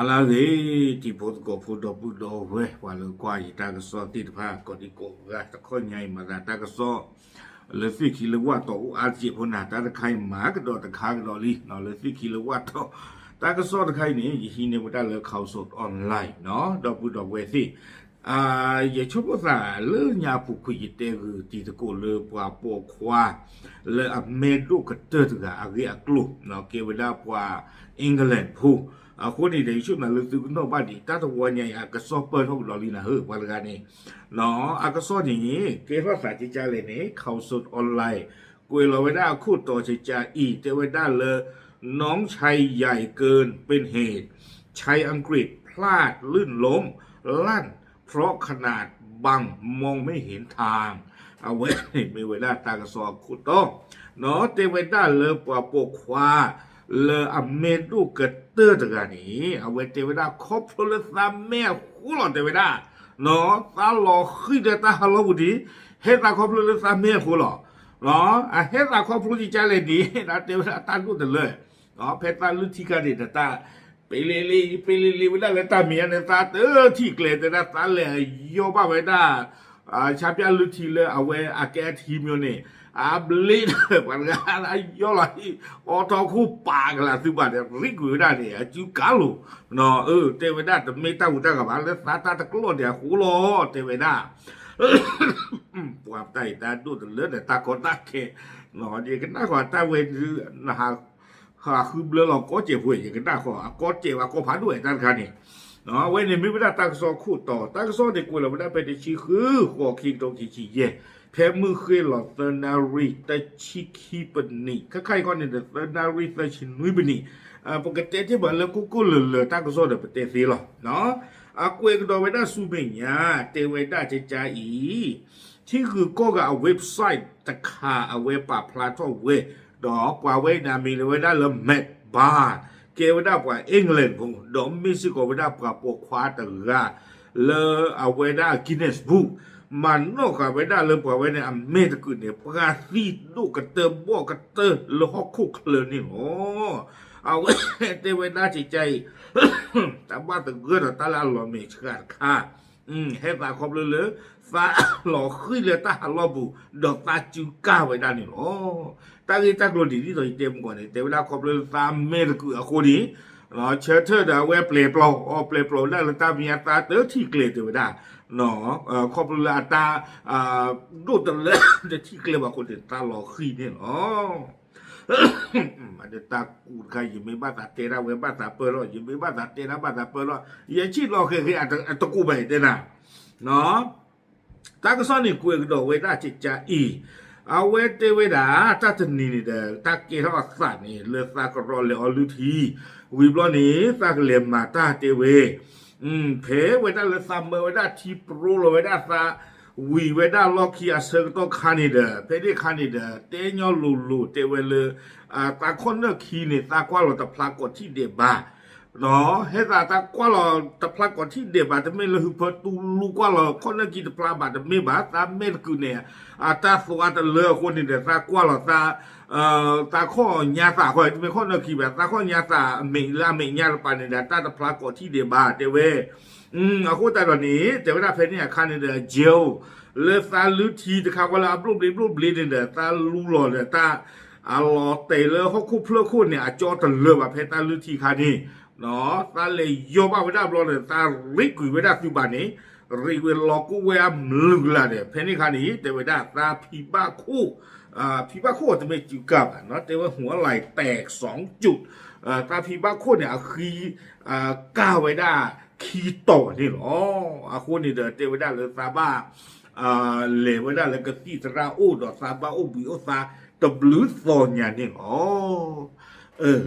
အလါဂ့ၤ တံၤဖိသကိးဖိဒီပုၢ်ဒီဝဲၢ် ပှၤလၢကွၢ်ယတၢ်ကစီၣ်သ့ၣ်တဖၣ် ကိးဒံကိးဂၤ တခီညါအံၤ မၤသးတၢ်ကစီၣ် လၢသုးက့လၢဝၣ်တီၤအိၣ်အါတက့ၢ်ဖိနၤ တၢ်တခါအံၤမၤကဒီးတခါကဒီးလံ လၢသုးက့လၢဝၣ်တီၤ တၢ်ကစီၣ်တခါအံၤန့ၣ် ယဟံးန့ၢ်ဝဲဒၣ်လၢ Khaosod Online ဒီပုၢ်ဒီဝဲၢ်သ့ၣ် ယဆိကမိၣ်သးလၢညါအပူၤကွံာ် ယတဲဂုာ်တံၤသကိးလၢပှၤပိာ်ခွါ လၢအမဲဒိၣ်ကတၢၢ်တဂၤအဂ့ၢ်အကျိၤ ကဲဝဲဒၣ်ပှၤ England ဖိ အဃိန့ၣ်ဒီး ယဆိကမိၣ်လၢသုကနီၣ်ဘၣ်ဒံး တၢ်တဝီညါအံၤ အကစီၣ်ပၢၢ်ထီၣ်ကဒီးလံနၤဧၢ ပှၤတဂၤန့ၣ် အကစီၣ်န့ၣ် ကဲထီၣ်သးကကလဲၣ်န့ၣ် Khaosod Online ကွဲးလီၤဝဲဒၣ်အခိၣ်တီကကအံၤ တဲဝဲဒၣ်လၢ น้องชายใหญ่เกินเป็นเหตุ ชายอังกฤษพลาดลื่นล้มลั่น เพราะขนาดบังมองไม่เห็นทาง အဝဲန့ၣ်မ့ၢ်ဝဲဒၣ်တၢ်ကစီၣ်အခိၣ်တီ တဲဝဲဒၣ်လၢပှၤပိာ်ခွါ လၢအမဲဒိၣ်ကတၢၢ်တဂၤန့ၣ် အဝဲတဲဝဲဒၣ်ခီဖျိလၢသးမဲအဃိလီၤ တဲဝဲဒၣ် သးလီၤဃံၤလၢတၢ်ဟးလီၢ်ပူၤဒံး ဟဲသးခီဖျိလၢသးမဲအဃိလီၤ အဟဲသးခီဖျိကကလဲၣ်န့ၣ် တဲဝဲဒၣ်တၢ်ဒိၣ်တလၢ ဖဲသးလုၢ်ထံခါန့ၣ်ဒီးတၢ် ပ့လ့လ့ ပ့လ့လ့ဝဲဒၣ်လၢတၢ်မဲာ်ညါန့ၣ် သးတထံၣ်ကျဲၤတဲဒၣ် သးလဲၤယီၢ်ဘၣ်ဝဲဒၣ် ဆၣ်ပျၢ်လုၢ်ထံလၢအဝဲအကဲအထံမျိၤန့ၣ် အဘျ့ဒီးပှၤတဂၤယီၢ်လီၤဟံၣ် အိးထီၣ်ခိၣ်ပာ်ကလာ်သုဘၣ်ဒီး ရံကွံာ်ဝဲဒၣ်န့ၣ် အစုကၤလိၤ တဲဝဲဒၣ်တမ့ၢ်တၢ်ဂူၤတၢ်ဂၤဘၣ် လၢသးတၢ်တကျီၢ်ဒံးအဃိလီၤ တဲဝဲဒၣ် ပှၤတၢ်အံၤတၢ်ဒိၣ်တလၢဒီးတၢ်ကီတၢ်ခဲ ယကနၣ်ဃီတၢ်ဝဲဒုး ဟးဃုဘျၢလီၤကီစဲးဖိ ယကနၣ်ဃီ အကီစဲးဝဲကီဖးဒိၣ်ဝဲတၢ်တခါန့ၣ် အဝဲန့ၣ်မ့ၢ်ဝဲဒၣ်တၢ်ကစီၣ်ခိၣ်တီ တၢ်ကစီၣ်န့ၣ်ကွဲးလီၤဝဲဒၣ်ဖဲတဆံဃု ဃိးခံကထိခံဆံယဲၢ် ဖဲမုၢ်ဃ့ၢ်လီၤသၢနၣ်ရံၣ်တဆံခံပနံး ခဲခါအံၤခီန့ၣ်ဒီး သၢနၣ်ရံၣ်သၢဆံနွံပနံး ပကတဲတ့ၢ်ဘၣ်လၢကိၣ်ကိၣ်လၢၤလၢၤတၢ်ကစီၣ်ဒီးပတဲသ့လီၤ အကွဲးကဒီးဝဲဒၣ်ဆူမဲာ်ညါ တဲဝဲဒၣ်ကကါအံၤ ထံဂုၤကီၢ်ဂၤအ website တခါ အဝဲပာ်ဖျါထီၣ်ဝဲ ဒီးပှၤဝဲန့ၣ်အမံၤလၢဝဲဒၣ်လၢ Matt Barr ကဲဝဲဒၣ်ပှၤ England ဖိ ဒီးမ့ၢ်စ့ၢ်ကီးဝဲဒၣ်ပှၤပိာ်ခွါတဂၤ လၢအဝဲဒၣ် Guinness Book မၤနီၣ်ဃာ်ဝဲဒၣ်လၢပှၤဝဲန့ၣ်အမဲာ်တကုာ်န့ၣ် ပှၤသံဒိၣ်ကတၢၢ်ဘီၣ်ကတၢၢ်လၢဟီၣ်ခိၣ်ချၢန့ၣ်လီၤ အဝဲတဲဝဲဒၣ်ကကါအံၤ တၢ်ဘၣ်သဂၢၢ်ဒီးတၢ်လၢအလီၤမဲာ်ဆှးတခါ ဟဲသးခီဖျိလၢ သးလီၤဃံၤလၢတၢ်ဟးလီၢ်ပူၤ ဒီးသးစုကါဝဲဒၣ်န့ၣ်လီၤ. တၢ်ဂ့ၢ်တၢ်ကျိၤဒ်သိးယတဲမုၢ်ကီၢ်န့ၣ် တဲဝဲဒၣ်ခီဖျိလၢသးမဲာ်တကုာ်အဃိန့ၣ် ဆၢထၢၣ်ဒီးအဝဲပျဲၤပျီ အီၤပျဲၤပျီဝဲဒၣ်လၢတၢ်မဲာ်ညါသးတထံၣ်ကျဲၤတဲဝဲဒၣ် ခီဖျိလၢအတၢ် ဒိၣ်တလၢတထံၣ်ကျဲၤဘၣ်အဃိန့ၣ် သးလီၤဃံၤန့ၣ်လီၤ. မ့ၢ်ဒီးတၢ်ကူၣ်တခါ ယမ့ၢ်ဘၣ်သးတဲဒၣ်ဝဲဘၣ်သးပၢၢ်လီၤ ယမ့ၢ်ဘၣ်သးတဲဒၣ်ဘၣ်သးပၢၢ်လီၤ ယဆံၣ်လီၤဃဲၤဃဲၤအတကူးဘၣ်တဲနၤ တၢ်ကစီၣ်န့ၣ်ကွဲးကဒီးဝဲဒၣ်ကကါအံၤ အဝဲတဲဝဲဒၣ် တၢ်တနံၤန့ၣ်ဒီး တၢ်ကဲထီၣ်အသးန့ၣ် လၢသးကရီလဲၤအီလုၢ်ထံ ဝံၤဘျီန့ၣ် သးကလဲၤမၤတၢ်တဲဝဲ ဖဲဝဲဒၣ်လၢသးမၢဝဲဒၣ်ထံပရိလီၤဝဲဒၣ်သး ဝံၤဝဲဒၣ်လီၢ်ခံအဆၢကတီၢ်ခါန့ၣ်ဒီး ဖဲန့ၣ်ခါန့ၣ်ဒီး တဲညီလိၤလိၤတဲဝဲလၢ သးခီၣ်နၢၢ်ခံန့ၣ် သးကွၢ်လီၤတဖျါကိးထံၣ်ဒဲးဘၣ် ဟဲသးသးကွၢ်လီၤတဖျါကိးထံၣ်ဒဲးဘၣ် တမ့ၢ်လၢဟုဖၢတူလူကွၢ်လီၤခီၣ်နၢၢ်ခံတဖျါဘၣ် တမ့ၢ်ဘၣ် သးမဲာ်တကုာ်န့ၣ် အတၢ်သွါတလၢအဃိန့ၣ်ဒီး သးကွၢ်လီၤသး သးခီၣ်ညါသးဃီ တမ့ၢ်ခီၣ်နၢၢ်ခံဘၣ် သးခီၣ်ညါသးအမဲာ်လၢအမဲာ်ညါတပၤန့ၣ်ဒီး တၢ်တဖျါကိးထံၣ်ဒဲးဘၣ် တဲဝဲ အဃိသတးဒီးန့ၣ် တဲဝဲဒၣ်ဖဲန့ၣ်အခါန့ၣ်ဒီး Joe လၢသးလုၢ်ထံတခါဃီလၢအဘျိၣ်ဘျ့ဘျိၣ်ဘျ့န့ၣ်ဒီး သးလူလီၤဒီးတၢ် အလီၤတဲာ်လၢဟီၣ်ခိၣ်ဖျၢၣ်ခိၣ်န့ၣ် အကၠီတလၢာ်ဘၣ်ဖဲတၢ်လုၢ်ထံခါန့ၣ် သးလဲၤယီၢ်ဘၣ်ဝဲဒၣ်ဘျီဒီး သးရ့ကွံာ်ဝဲဒၣ်သုဘၣ်န့ၣ် ရ့ဝဲလီၤကိၣ်ဝဲအမုၢ်ကလာ်ဒီး ဖဲန့ၣ်ခါန့ၣ် တဲဝဲဒၣ်သးဖံးဘၣ်ခိၣ် ဖံးဘၣ်ခိၣ်တမ့ၢ်စုကၢ်ဘၣ် တဲဝဲ หัวไหล่แตกสองจุด သးဖံးဘၣ်ခိၣ်န့ၣ် အဃံ ကၢ်ဝဲဒၣ်ခံတီၤန့ၣ်လီၤ. အဃိန့ၣ်ဒီး တဲဝဲဒၣ်လၢသးဘၣ် လဲၤဝဲဒၣ်လၢကသံၣ်သရၣ်အိၣ်ဒီးသးဘၣ်အိၣ်ဘှံးအိၣ်သါတဘျုးသီညါန့ၣ်လီၤ.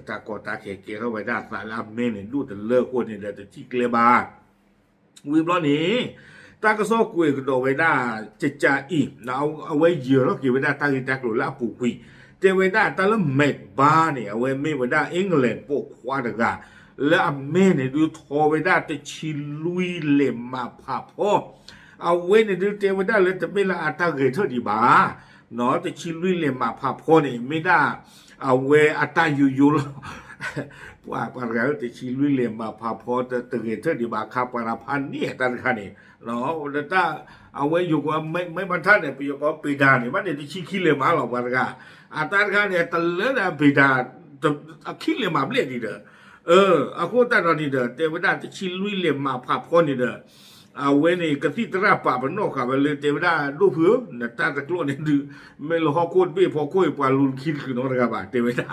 တၢ်ကီတၢ်ခဲကဲထီၣ်ဝဲဒၣ်သးလၢအမဲာ်န့ၣ် ဒိၣ်တလၢအဃိန့ၣ်ဒီး တထံၣ်ကျဲဘၣ် ဝံၤဘျီန့ၣ် တၢ်ကစီၣ်ကွဲးကဒီးဝဲဒၣ်ကကါအံၤ အဝဲယၢၤထီၣ်က့ၤဝဲဒၣ်တၢ်ဂ့ၢ်တၢ်ကျိၤလၢအပူၤကွံာ် တဲဝဲဒၣ်တၢ်လၢ Matt Barr န့ၣ် အဝဲမ့ၢ်ဝဲဒၣ် England ပိာ်ခွါတဂၤ လၢအမဲာ်န့ၣ်ဒုးထီဝဲဒၣ်တဆံလွံၢ်လဲၣ်မးဖးဖီ အဝဲန့ၣ်ဒုးတဲဝဲဒၣ်လၢတမ့ၢ်လၢအတၢ်ဂဲၤထၢၣ်ဒံးဘၣ် တဆံလွံၢ်လဲၣ်မးဖးဖီန့ၣ် မ့ၢ်ဒၣ် အဝဲအတၢ်ယိယိလီၤ ပှၤ ပှၤတဂၤဧၢ တဆံလွံၢ်လဲၤမၤဖးဖီတဂဲၤထၢၣ်ဒံးဘၣ်အခါ ပှၤတဖးန့ၢ်အတၢ်တခါန့ၣ် တၢ် အဝဲယိၤကီး မဲမထၢၣ်န့ၣ် ပယီၤကီး ပေဒါန့ၣ် ဘၣ်န့ၣ် တဆံခံလဲၤမၤလီၤ ပှၤတဂၤ အတၢ်တခါန့ၣ် တလၢန့ၣ် ပေဒါ အခံလဲၤမၤဘျဲၣ်ဒံးဒီး အဃိသတးဒီးန့ၣ်ဒီး တဲဝဲဒၣ်တဆံလွံၢ်လဲၤမၤဖးဖီန့ၣ်ဒီး အဝဲန့ၣ် ကသံၣ်သရၣ်ပာ်ပနီၣ်ဃာ်ဝဲလၢ တဲဝဲဒၣ်ဒိၣ်ဖုဧၢ နတၢ်တကျိးန့ၣ်ဒုး မ့ၢ်လၢဟီၣ်ခိၣ်တဘ့ၣ်ဖီခိၣ်အံၤ ပှၤလူၤတခံတချုးနီတဂၤဘၣ် တဲဝဲဒၣ်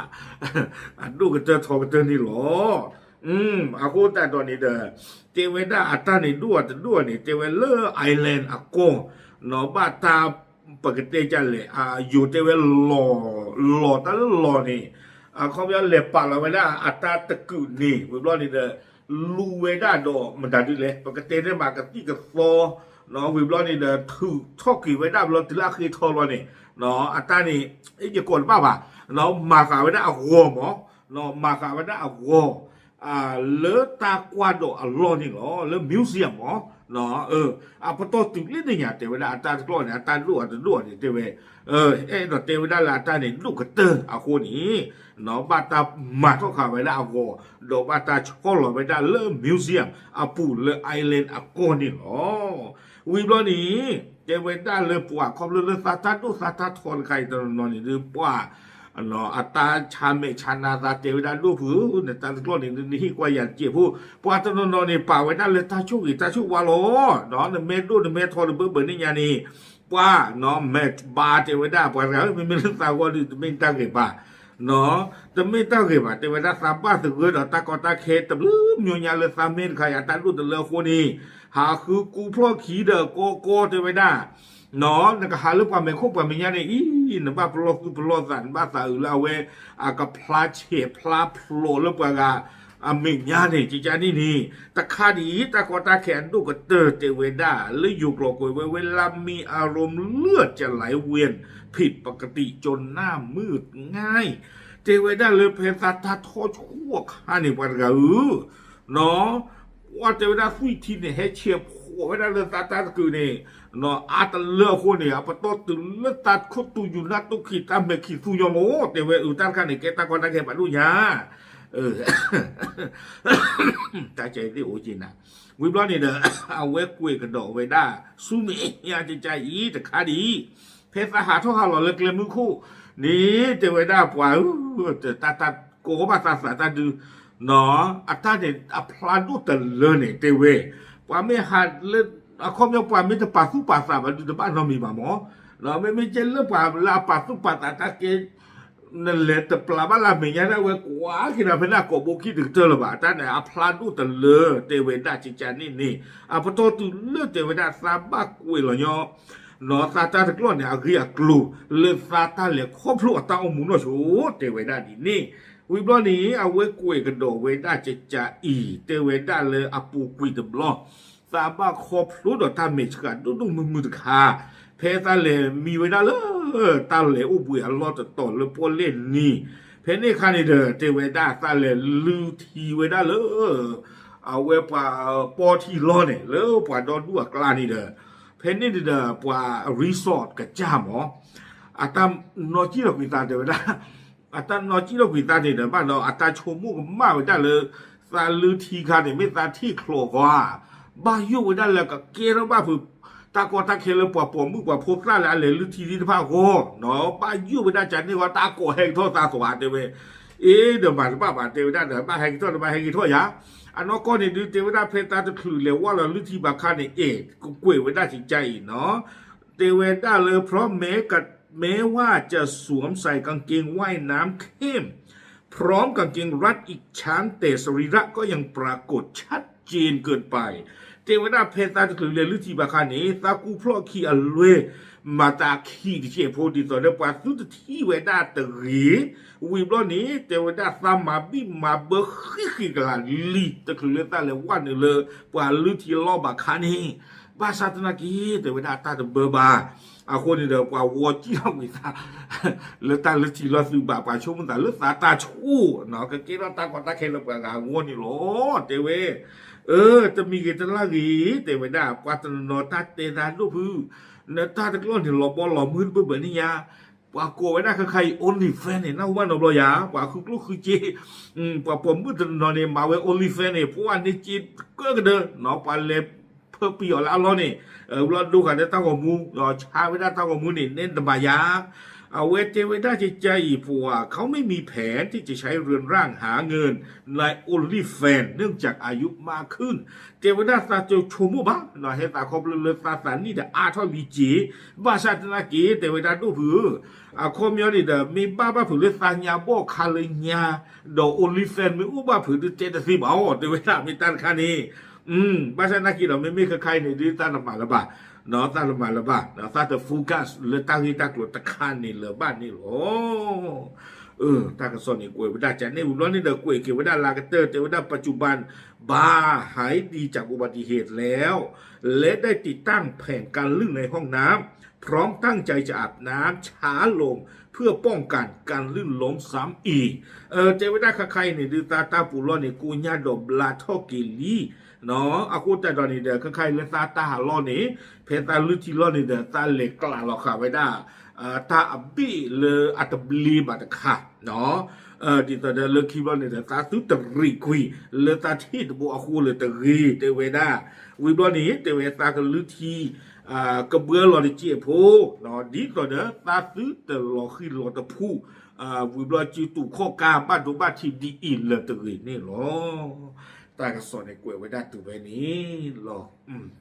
အဒိၣ်ကတၢၢ်ထီကတၢၢ်န့ၣ်လီၤ. အဃိသတးဒီးန့ၣ်ဒီး တဲဝဲဒၣ်အတၢ်န့ၣ်ဒိၣ်အတဒိၣ်န့ၣ် တဲဝဲလၢ island အကီၢ် နီၢ်ဘၣ်တၢ် ပကတဲဒ်လဲၣ် ယိၤတဲဝဲ လီၤတၢ်လၢလီၤန့ၣ် အခီပညီလဲၤပာ်လီၤဝဲဒၣ်အတၢ်တကုးန့ၣ် ဝံၤဘျီန့ၣ်ဒီး လူၤဝဲဒၣ်ဒီးမတၤဒုလဲၣ် ပကတဲန့ၣ်မးကသံၣ်ကသီ ဝံၤဘျီန့ၣ်ဒီး ထုးထီၣ်က့ၤဝဲဒၣ်ဘျီတုၤလၢအဃ့ထီဘျီန့ၣ် အတၢ်န့ၣ် ယကိးတဘၣ်ဘၣ် မၤဃာ်ဝဲဒၣ်အဂီၤမး မၤဃာ်ဝဲဒၣ်အဂီၤ လၢတၢ်ကွၢ်ဒီးအလီၢ်န့ၣ်လီၤ လၢ museum မး အပတီၢ်တုၤလၢန့ၣ်ညါ တဲဝဲဒၣ်အတၢ်တကျိးန့ၣ် အတၢ်ဒိၣ်အတဒိၣ်န့ၣ် တဲဝဲ အဲၣ်ဒိးတဲဝဲဒၣ်လၢအတၢ်န့ၣ်ဒိၣ်ကတၢၢ်အဃိန့ၣ် ဘၣ်တၢ်မၤထီၣ်ဃာ်ဝဲဒၣ်အဂီၤ ဒီးဘၣ်တၢ်ဆီလီၤဝဲဒၣ်လၢ museum အပူၤလၢ island အကီၢ်န့ၣ်လီၤ. ဝံၤဘျီန့ၣ် တဲဝဲဒၣ်လၢပှၤခီဖျိလၢသးတၢ်ဒိၣ်သးတၢ်ထီတခါအံၤတနီၤနီၤန့ၣ် ဒုးပှၤ အတၢ်ဆါမဲာ်ဆါနါသးတဲဝဲဒၣ်ဒိၣ်ဖုဧၢ နတၢ်တကျိးန့ၣ် နဟ့ၣ်ကွၢ်ယၤတစဲးဖိ ပှၤတနီၤနီၤန့ၣ် ပာ်ဝဲဒၣ်လၢတၢ်ဆိၣ်ဂ့ၤတၢ်ဆိၣ်ဝါလီၤ. နမ့ၢ်ဒိၣ်နမ့ၢ်ထီတဘၢဘၢန့ၣ်ညါန့ၣ် ပှၤ မဲာ်ဘါတဲဝဲဒၣ် ပှၤတဂၤဧၢ မ့မ့ၢ်လၢသးဂီၢ်ဒုး တမ့ၢ်တၢ်ဂ့ၤဘၣ် တမ့ၢ်တၢ်ဂ့ၤဘၣ် တဲဝဲဒၣ်သးဘၣ်သဂၢၢ်ဒီးတၢ်ကီတၢ်ခဲတဘျုးမျိညါလၢသးမဲာ်တခါအံၤ အတၢ်ဒိၣ်တလၢအဃိန့ၣ် ဟးဃုကူဖျီၣ်ခံဒီးကီကီတဲဝဲဒၣ် နကဟးလၢပှၤမဲာ်ခိၣ်ပှၤမဲာ်ညါန့ၣ်အံၤ နဘၣ်ပလီၢ်သူၣ်ပလီၢ်သး နဘၣ်သးအုးလၢအဝဲ အကဖျါဆဲးဖျါဖျိးလၢပှၤဂၤ အမဲာ်ညါန့ၣ် ကကန့ၣ်န့ၣ် တခါဒ်အံၤ တၢ်ကီတၢ်ခဲအဒိၣ်ကတၢၢ်တဲဝဲဒၣ် လၢယိၤကျိာ်ကွဲးဝဲဝဲ လါမံအရူမ်လၢကလဲဝ့ၢ် ဖံးပကတံးကၠိနၢ်မုၢ်ငါ တဲဝဲဒၣ်လၢဖဲသးတၢ်ထီၣ်ဆူၣ်အခါန့ၣ် ပှၤတဂၤဧၢ ပှၤတဲဝဲဒၣ်သွံၣ်ထံန့ၣ် ဟဲဆဲးဖှိးဝဲဒၣ်လၢသးတၢ်တကုးန့ၣ် အါတလၢအဃိန့ၣ် အပတီၢ်တုၤလၢတၢ်ခိၣ်တူာ်ယူၤနၢ်တူာ်ခံး တၢ်မဲာ်ခံးသူညီမး တဲဝဲအုးတၢ်တခါန့ၣ် ကဲတၢ်ကီတၢ်ခဲပှၤဒိၣ်ညါ တၢ်ကဲသ့ၣ်အိၣ်က့ၤနၤ ဝံၤဘျီန့ၣ်ဒီး အဝဲကွဲးကဒီးဝဲဒၣ် ဆူမဲာ်ညါကကအံၤတခါဒ်အံၤ ဖဲသးဟးထီၣ်ဟးလီၤလၢကျဲမုၢ်ခိၣ်န့ၣ် တဲဝဲဒၣ်ပှၤဧၢ တၢ်တၢ်ကိးဘၣ်သးသးတၢ်ဒုး အတၢ်န့ၣ် အဖျါဒိၣ်တလၢန့ၣ် တဲဝဲ ပှၤမ့ၢ်ဟးလၢ အခီပညီပှၤမ့ၢ်တပာ်သူၣ်ပာ်သးဘၣ်ဒုး တဘၣ်နီတမံၤဘၣ်မး မ့မ့ၢ်ကဲလၢပှၤလၢအပာ်သူၣ်ပာ်သးတၢ်ကဲ နလဲၤတပျၢ်ဘၣ်လၢအမဲာ်ညါဒၣ်ဝဲ ကွၢ်က့ၤနၤဖဲန့ၣ် အကိာ်ဘိခံတကတၢၢ်လၢၤဘၣ် အတၢ်န့ၣ် အဖျါဒိၣ်တလၢ တဲဝဲဒၣ်ကကန့ၣ်န့ၣ် အပတီၢ်တုၤလၢတဲဝဲဒၣ်သးဘၣ်ကွဲးလီၤညီ သးတၢ်တကျိးန့ၣ် အဂ့ၢ်အကျိၤ လၢသးတၢ်လဲၤခီဖျိအတၢ်အိၣ်မူနီၢ်ဆိ တဲဝဲဒၣ်ဒ်န့ၣ် ဝံၤဘျီန့ၣ် အဝဲကွဲးကဒီးဝဲဒၣ်ကကအံၤ တဲဝဲဒၣ်လၢအပူၤကွံာ်တဘျီ သးဘၣ်ခီဖျိဒီးတၢ်မဲာ်ဆှးဒိၣ်ဒိၣ်မုၢ်မုၢ်တခါ ဖဲသးလဲၤမံဝဲဒၣ်လၢ တၢ်လဲၤအိၣ်ဘှံးအလီၢ်တတီၤလၢပီၣ်လဲၣ်နံၤ ဖဲန့ၣ်အခါန့ၣ်ဒီး တဲဝဲဒၣ်သးလဲၤလုၢ်ထံဝဲဒၣ်လၢ အဝဲပှၤပီထံလီၢ်န့ၣ် လၢပှၤဒီဒူၣ်အကျါန့ၣ်ဒီး ဖဲန့ၣ်န့ၣ်ဒီးပှၤ resort ကစၢ်မး အတၢ်နီၢ်ကံၣ်ထီၣ်ကွံာ်သးတဲဝဲဒၣ် အတၢ်နီၢ်ကံၣ်ထီၣ်ကွံာ်သးန့ၣ်ဒီး ဘၣ်ဒီးအတၢ်ဆိကမိၣ်ကမၣ်ဝဲဒၣ်လၢ သးလုၢ်ထံခါန့ၣ် မ့ၢ်သးထံၣ်ချီးဂီၤဧါ ဘၣ်ယိၣ်ဝဲဒၣ်လၢကကဲထီၣ်ဘၣ်ဖုး တၢ်ကီတၢ်ခဲလၢပှၤပိာ်မုၣ်ပှၤဖိသၣ်လၢအလဲၤလုၢ်ထံသ့ၣ်တဖၣ်အဂီၢ် ဘၣ်ယိၣ်ဝဲဒၣ်ကန့ၢ်ဂီၢ် တၢ်ကိးဟဲကထီၣ်သးသွါတဲဝဲ အ့ဒီးမၤတဘၣ်ဘၣ် တဲဝဲဒၣ်ဒီး ဘၣ်ဟဲကထီၣ်ဒီးဘၣ်ဟဲကထီၣ်ယၤ အနီၢ်ကီၢ်န့ၣ်ဒုး တဲဝဲဒၣ်ဖဲသးတချုးလဲၤဝဲလီၤလုၢ်ထံဘၣ်ခါန့ၣ် အဲၣ်ကကွဲးဝဲဒၣ်ကကအံၤနီၤ တဲဝဲဒၣ်လၢ เพราะแม้ว่าจะสวมใส่กางเกงว่ายน้ำเข้ม พร้อมกางเกงรัดอีกชั้น แต่สรีระก็ยังปรากฏชัดเจนเกินไป တဲဝဲဒၣ်ဖဲသးတချုးလဲၤလုၢ်ထံဘၣ်ခါန့ၣ် သးကူဖျီၣ်ခံအလွဲ မၤသးခံတစဲးဖိဒ်သိးဒီးပှၤသုတထံၣ်ဝဲဒၣ်တဂ့ၤ ဝံၤဘျီန့ၣ် တဲဝဲဒၣ်သးမၤဘံၣ်မၤဘၢဃံးဃံးကလာ်လံ တချုးလၢသးလဲၤဝဲနုာ်လၢ ပှၤလုၢ်ထံလီၢ်ဘၣ်ခါန့ၣ် ဘၣ်ဆၣ်သနာ်က့ တဲဝဲဒၣ်တၢ်တဘၢဘၣ် အဃိန့ၣ်ဒီး ပှၤဝီစံၣ်ထီၣ်ကွံာ်သး လၢတၢ်လုၢ်ထံလီၢ်သုးဘၣ် ပှၤဆိကမိၣ်သးလၢသးတၢ်ဆိၣ် ကကဲထီၣ်တၢ်ကီတၢ်ခဲလၢပှၤဂၤအဂီၢ်န့ၣ်လီၤ တဲဝဲ အၢ တမံၤဂ့ၤတလၢ်ဂ့ၤ တဲဝဲဒၣ် ပှၤတနီၤနီၤတၢ်တဲသးဒိၣ်ဖု နတၢ်တကျိးန့ၣ်လီၤဘီလီၤမုၢ်တဘၢဘၢန့ၣ်ညါ ပှၤကိးဝဲဒၣ်ခဲခါအံၤ OnlyFans န့ၣ် နၢ်ဟူဘၣ်နီတဘျီယၤ, ပှၤဃုကျိၣ်ဃုစ့, ပှၤပိာ်မုၣ်တနီၤနီၤန့ၣ် မၤဝဲ OnlyFans န့ၣ် ပှၤန့ၢ်စ့ကၢကဒၢနီၤ, ပှၤလဲၤဖၢပံအီၤလၢအလီၢ်န့ၣ်, ဘျီဒိဃာ်လၢတၢ်ဂီၤမူ, ဆါဝဲဒၣ်တၢ်ဂီၤမူန့ၣ် နဲတမၤယၤ အဝဲတဲဝဲဒၣ်ကကါအံၤ ပှၤเขาไม่มีแผนที่จะใช้เรือนร่างหาเงินใน OnlyFans เนื่องจากอายุมากขึ้น တဲဝဲဒၣ်သးတဆိကမိၣ်ဘၣ်, ဟဲသးခီဖျိလၢသးသးနံၣ်ဒီးအါထီၣ်လံက့ၤ, ဘၣ်ဆၣ်သနာ်က့ တဲဝဲဒၣ်ဒိၣ်ဖုဧၢ, အခီပညီန့ၣ်ဒီး မ့ၢ်ဘၣ်ဘၣ်ဖုးလၢသးညါဘီၣ်ခါလၢညါ, ဒီး OnlyFans မ့ၢ်အိၣ်ဘၣ်ဖုးဒုးတဲတသ့ဘၣ်အီၤ, တဲဝဲဒၣ်မ့ၢ်တၢ်တခါန့ၣ် ဘၣ်ဆၣ်သနာ်က့ဒီး မ့မ့ၢ်ခဲခါအံၤန့ၣ် ဒုးသးတမၤလၢၤဘၣ်, သးတမၤလၢၤဘၣ်, သးတ focus လၢတၢ်ဂ့ၢ်တၢ်ကျိၤတခါန့ၣ်လၢၤဘၣ်န့ၣ်လီၤ. တၢ်ကစီၣ်န့ၣ် ကွဲးဝဲဒၣ်ကန့ၣ်ဝံၤဘျီန့ၣ်ဒီး ကွဲးက့ၤဝဲဒၣ်လၢကတၢၢ် တဲဝဲဒၣ် ปัจจุบัน บาร์ หายดีจากอุบัติเหตุแล้ว และได้ติดตั้งแผงกันลื่นในห้องน้ำ พร้อมตั้งใจจะอาบน้ำช้าลงเพื่อป้องกันการลื่นล้มซ้ำอีก တဲဝဲဒၣ်ခဲခါအံၤန့ၣ် ဒုးသးတၢ်ပူၤလီၢ်န့ၣ် ကိညါဒီးဘျါထီၣ်က့ၤလံ အဃိသတးဒီးန့ၣ်ဒီး ခဲခါအံၤလၢသးတၢ်ဟးလီၢ်န့ၣ် ဖဲသးလုၢ်ထံလီၢ်န့ၣ်ဒီး သးလဲၤကျးလီၤဃာ်ဝဲဒၣ် တၢ်အဘ့ၣ်လၢအတဘျ့ဘၣ်တခါ, ဒ်သိးဒီးလၢခံဘျီန့ၣ်ဒီး သးသုတရံးကွံာ်လၢသးထံၣ်တဘိအဃိလၢၤတဂ့ၤ တဲဝဲဒၣ်, ဝံၤဘျီန့ၣ် တဲဝဲသးကလုၢ်ထံ ကဘှၢလီၤတစဲးဖိ, ဒ်သိးဒီးသးသုတလီၤဃံၤလီၤတဖု, ဝံၤဘျီစုတူာ်ခီၣ်ကါဘၣ်ဒိဘၣ်ထံးဒ်အံၤလၢၤတဂ့ၤန့ၣ်လီၤ. တၢ်ကစီၣ်န့ၣ်ကွဲးဝဲဒၣ်တုၤဖဲန့ၣ်လီၤ.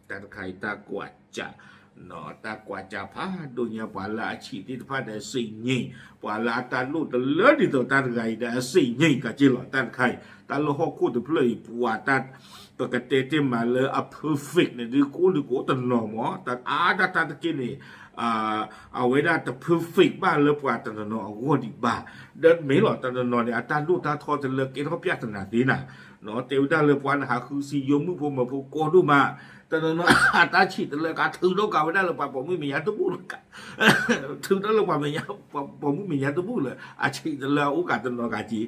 တၢ်တခါအံၤတၢ်ကွၢ်စး တၢ်ကွၢ်စးဖးဒိၣ်ညါ ပှၤလၢအဆံးသ့ၣ်တဖၣ်ဒီးစံးညံၤ, ပှၤလၢအတၢ်လိၣ်တလၢဒ်သိးတၢ်တဂၤအံၤဒီးအစံးညံၤကက့လီၤ. တၢ်တခါအံၤ တၢ်လၢဟီၣ်ခိၣ်တဖျၢၣ်အံၤ ပှၤတၢ် ပကတဲတ့ၢ်မးလၢအ perfect န့ၣ် ဒုးကအိၣ်ဒုးကအိၣ်တနီၤမး, တၢ်အါတၢ်တၢ်တက့ၢ်န့ၣ် အဝဲဒၣ်တ perfect ဘၣ်လၢပှၤတနီၤနီၤအဂီၢ်ဒံးဘၣ်. ဒီးမ့ၢ်လီၤ တနီၤနီၤန့ၣ် အတၢ်ဒိၣ်တၢ်ထီတလၢကဲထီၣ်ပျၢ်တနၤသ့နၤ, တဲဝဲဒၣ်လၢပှၤနဟးဃုစံယိၤမုၣ်ဖိမၢဖိကီဒိၣ်မး, တနီၤနီၤအတၢ်ဆံးတလၢကထုးထီၣ်ကးဝဲဒၣ်လၢပှၤပိာ်မုၣ်မဲာ်ညါတဘူၣ်လၢ ထုးထီၣ်လၢပှၤမဲာ်ညါ, ပှၤပိာ်မုၣ်မဲာ်ညါတဘူၣ်လၢ အဆံးတလၢအအိၣ်ကးတနီၤကးက့,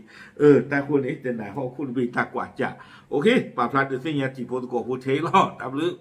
တၢ်ဃိန့ၣ် တနၤဟီၣ်ခိၣ်တဘ့ၣ်တၢ်ကွၢ်စး, ပာ်ဖျါဒုးသ့ၣ်ညါတံၤဖိသကိးဖိထဲလီၤ. တၢ်ဘျုး